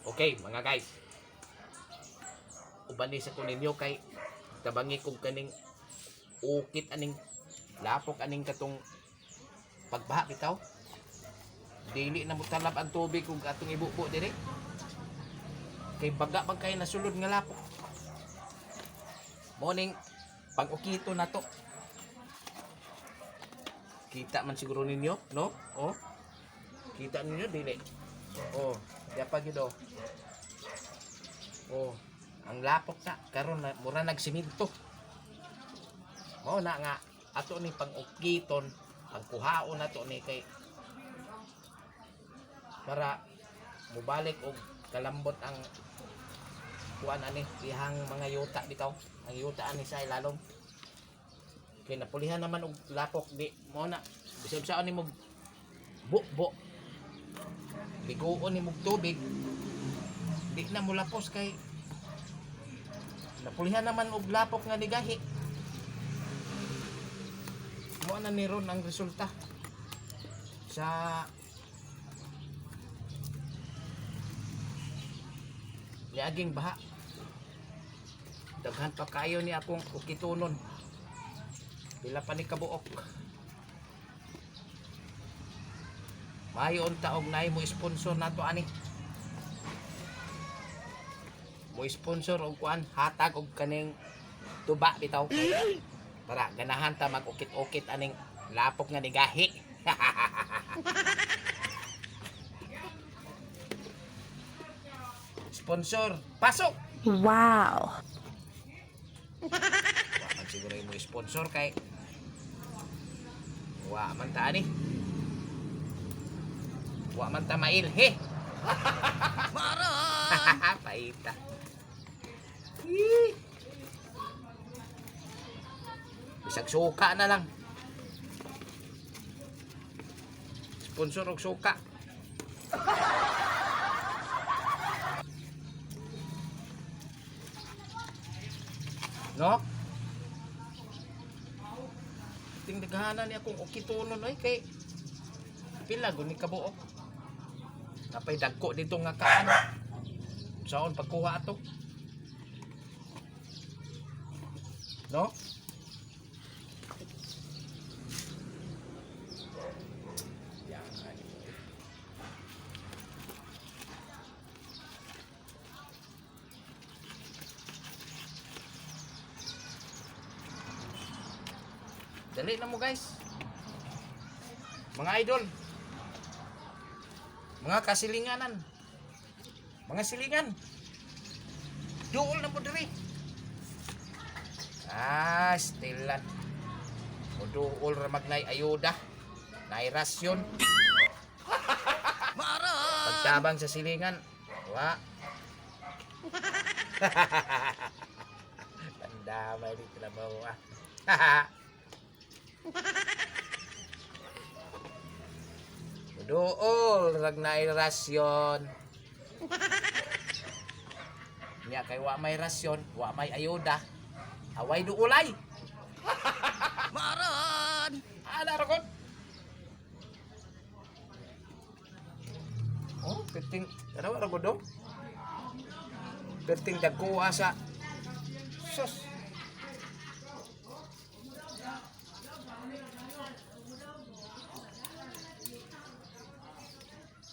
Okay, mga guys. Uban ni sa ko ninyo kay tabangi kog kaning ukit aning lapok aning katong pagbaha bitaw. Dili na motalab ang tubig kung atong ibubo diri. Kay baga man kay nasulod nga lapok. Morning, pag-ukito na to. Kita man siguro ninyo, no? Oh. Kita ninyo dili. Oh, di pa gyud oh. Oh, ang lapok na karon na mura nagsimento. Mao na nga ato ni pang-ukiton, pagkuhaon nato ni kay para mubalik og kalambot ang kuan ani iyang mga yuta bitaw, ang yuta ani sa ilalom. Kay napulihan naman og lapok, di mo na bisag saan nimo bu-bu biguon nimo tubig, di na mo lapos kay napulihan naman og lapok nga nigahi. Mo na ni ron ang resulta sa niaging baha. Daghan pa kayo ni akong ukitunon, pila pa ni kabuok. Mayo unta og naay mo sponsor nato ani, mo sponsor og kuan, hatag og kaning tuba bitaw para ganahan ta mag-ukit-ukit aning lapok nga nigahi. Sponsor, pasok. Wow. Wa man siguro mo sponsor kay wa man ta ani, wa man ta mailhi. Paita. Yee. Bisag suka na lang. Sponsor og suka. No? Ting daghanan ni akong ukitunon oy kay pila gud ni kabuok. Napay dagko dito nga kaan. Saon pagkuha ato? No? Yan. Dali na mo, guys. Mga idol. Mga kasilinganan. Mga silingan. Duol na mo diri. Ah, stilan. Muduol ra magnay ayuda. Nay rasyon. Pagtabang sa silingan. Wa. Pandamay dito na bawa. Duol rag naay rasyon. Nya kay wa may rasyon, wa may ayuda. Away duulay. Maran! Ana ra kon. Oh, perting ano ra gud. Perting dagkuha sa sus.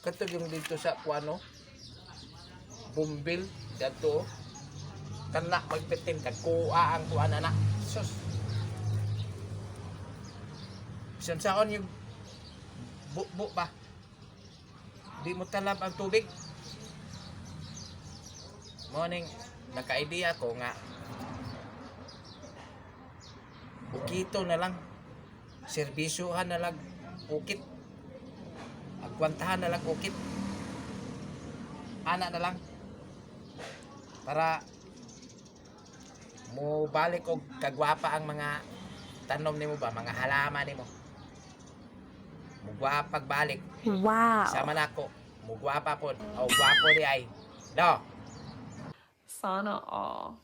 Katog yung dito sa kuano, Bumbil dadto. Kana magpiting dagkuha ang kuan ana. Sus. Bisan saon yung bu ba? Di mo talab ang tubig. Morning, naka-idea ko nga ukito na lang. Serbisyohan na lang ukit. Agwantahan na lang ukit. Ana na lang. Para mo balik og kagwapa ang mga tanom nimo ba, mga halaman nimo. Mugwapag balik. Wow. Sama nako, mugwapa pod. O gwapo di ay. Do. Sana all.